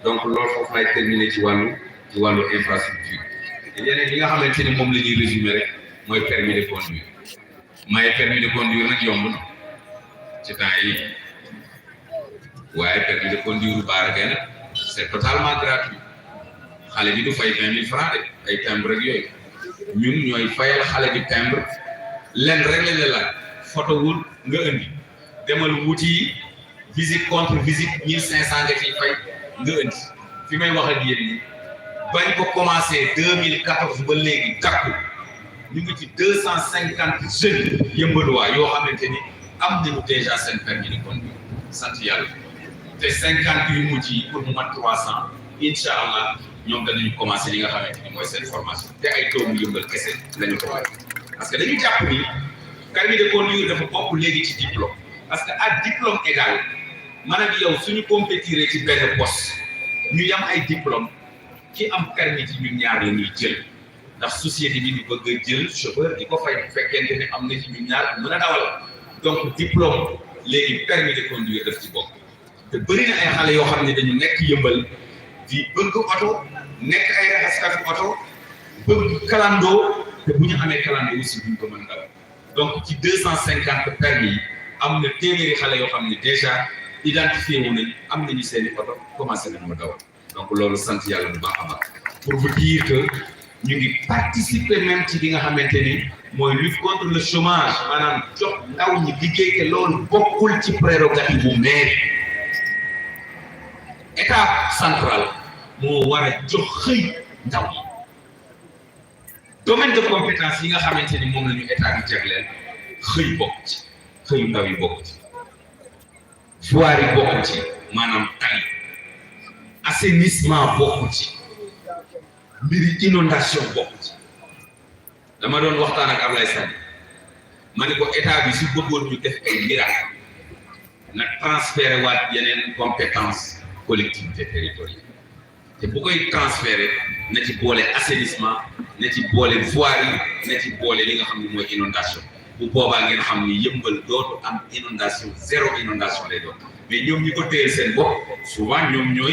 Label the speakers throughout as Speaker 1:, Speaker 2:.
Speaker 1: donc loolu foofu lay terminer ci wàllu infrastructure yeneen yi nga xamante ni moom la ñuy résumer rek mooy permis de conduire maye permis de conduire nag yomb na ci temps yi waaye permis de conduire bu baara gay nag c'est totalement gratuit xale bi du fay 20 000 francs rek ay timbre rek yooyu ñun ñooy fayal xale bi timbre lenn rek lañ la laaj photo wul nga indi demal wuti visite contre visite 1500 nga ciy fay nga indi fi may wax ak yéen ñi bañ ko commencé 2014 ba léegi takku ñu ngi ci 250 jeunes yëmbaluwaa yoo xamante ni am nañu déjà seen permis de conduire sant yàlla te 50 yu mujj yi pour mu mat 300 incha allah ñoom danañu commencé li nga xamante ni mooy seen formation te ay doomu yëmbal kese lañu ko waay parce que dañu jàpp ni permis de conduire dafa bokk léegi ci diplôme parce que à diplôme égal man ak yow suñu compétiré ci benn poste ñu yam ay diplôme ki am permis ci ñun ñaar la ñuy jël ndax société bi di bëgg a jël chauffeur di ko fay bu fekkente ne am na ci ñun ñaar mën a dawal donc diplôme léegi permis de conduire daf ci bokk te bëri na ay xale yoo xam ne dañu nekk yëmbal di bëgg oto nekk ay raxaskatu oto bëgg kalandoo te bu ñu amee kalandoo aussi duñ ko mën dawal donc ci 250 permis yi am na téeméeri xale yoo xam ne déjà identifié wu nañ am nañu seeni oto commencé nañ ma dawal donc loolu sant yàlla bu baax a baax pour vous dire que ñu ngi participer même ci li nga xamante ni mooy lutte contre le chômage maanaam jox ndaw ñi liggéey te loolu bokkul ci prérogative bu maire état central moo war a jox xëy ndaw yi domaine de compétence yi nga xamante ni moom la ñu état bi jagleel xëy bokk ci xëyu ndaw yi bokk ci voirie yi bokk ci maanaam tali assainissement bokk ci mbiri inondation bokk ci dama doon waxtaan ak Ablaye Sane ma ne ko état bi su bëggoon ñu def ay miracle na transféré waat yeneen compétence collectivité territoriale te bu koy transféré na ci boole assainissement na ci boole voirie na ci boole li nga xam ne mooy inondation bu boobaa ngeen xam ni yëmbal dootu am inondation zéro inondation lay doon mais ñoom ñi ko téyel seen bopp souvent ñoom ñoo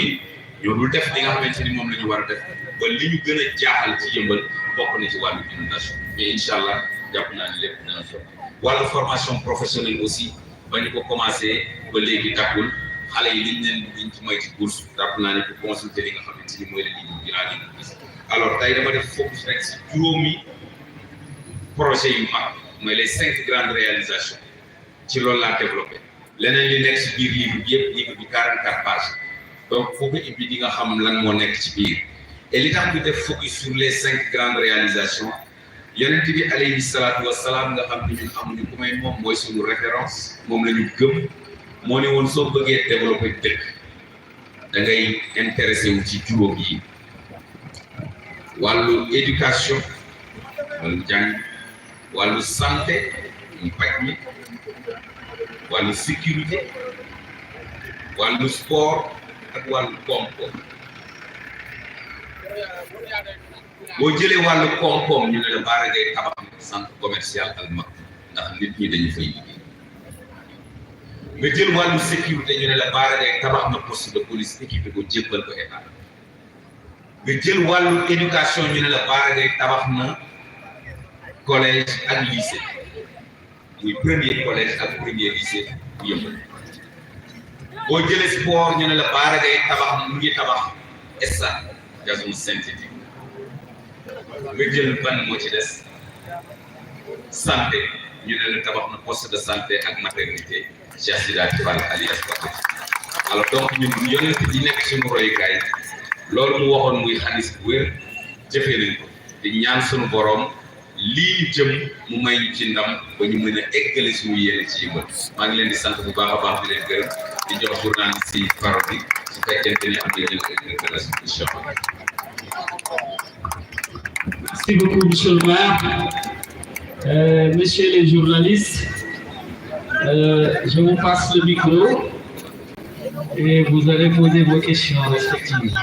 Speaker 1: dul def li nga xamante ni moom la ñu war a def ba li ñu gën a jaaxal ci yëmbal bokk na ci wàllu inondation mais incha allah jàpp naa ni lépp dana sotti wàllu formation professionnelle aussi ba ñu ko commencé ba léegi tàkkul xale yi liñ ci may ci bourse jàpp naa ne pour consulter li nga xamante ni mooy la ligne dinaa leen gis alors tey dama def focus rek si juróomi projet yu mag mooy les 5 grandes réalisations ci loolu laa développé leneen li nekk ci biir livre bi yëpp livre bi 44 pages donc foo ko ibbi di nga xam lan moo nekk ci biir et li tax ñu def focus sur les 5 grandes réalisations yonent bi alayhi salaatu wassalaam nga xam ne ñun amuñu ku may moom mooy suñu référence moom la ñu gëm moo ne woon soo bëggee développer dëkk da ngay intéressé wu ci juróom yi wàllu éducation wàllu jàng wàllu santé ñu paj mi wàllu sécurité wàllu sport ak wàllu koom-koom boo jëlee wàllu koom-koom ñu ne la baara ngay tabax centre commercial Al Maktoum ndax nit ñi dañu fay liggéey nga jël wàllu sécurité ñu ne la baara ngay tabax na poste de police équipé ko jébbal ko état nga jël wàllu éducation ñu ne la baara ngay tabax na collège ak lycée muy premier collège ak premier lycée bu Yeumbeul boo jëlee sport ñu ne la baara ngay tabax mu ngi tabax stade gazon synthétique nga jël ban moo ci des santé ñu ne la tabax na poste de santé ak maternité Cheikh Sidaat Fall alias Bakay alors donc ñun yonent di nekk suñu royukaay loolu mu waxoon muy xadis bu wér jëfee nañ ko di ñaan suñu borom lii ñu jëm mu may ñu ci ndam ba ñu mën a eggale suñu yéene ci Yeumbeul maa ngi leen di sant bu baax a baax di leen gërëm di jox journaliste yi parole bi su fekkente ni am na jël interpellation incha allah.
Speaker 2: Merci beaucoup, monsieur le maire. Messieurs les journalistes, je vous passe le micro et vous allez poser vos questions respectivement.